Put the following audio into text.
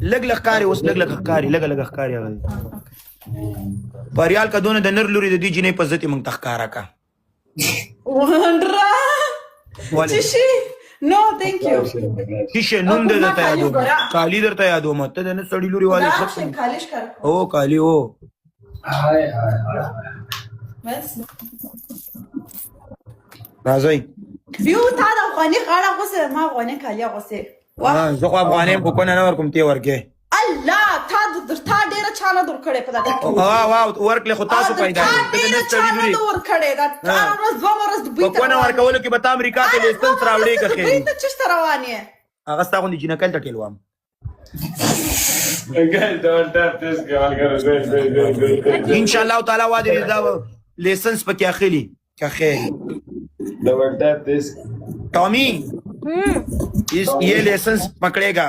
لګ لګ ښکاري اوس، لګ لګ ښکاري، لګ لګ ښکاري. هغه دی پریال کدونه د نر لوري د دې جنې په ضد مونږ تخکارا کا. وندرا. ولې؟ چې شي، نو ثانک یو. څه نوم دې درته یادوم، کالی درته یادوم، ته د نه سړی لوري والے. دا شي کالیش کار. او کالی او. هاي هاي هاي. بس. راځي. بیو تا د افغاني غاړه غوسه، ما افغاني کالي غوسه. ها، زه خو افغانیم، خو کونه نه ورکوم، تی ورکې. الله، تا در تا ډیره چانه دور کړې په دا. وا وا، ورکلې خو تاسو پیدا تا یې. ته د ډیره نه سړی چانه لوري دور کړې دا. هره ورځ، دوه ورځ دوبۍ په ته کونه روان یې. ورکولو کې به تا امریکا ته لیسنس راوړې که دوبۍ خیر؟ ته چېرته روان یې؟ هغه ستا غوندې جینکل ته ټیل وام. Guys, double tap this girl. Go go go go go. ان شاء الله تعالی واده دا لیسنس پکې اخلي که خیر. Double tap this. ټامي، اس یہ لائسنس پکڑے گا.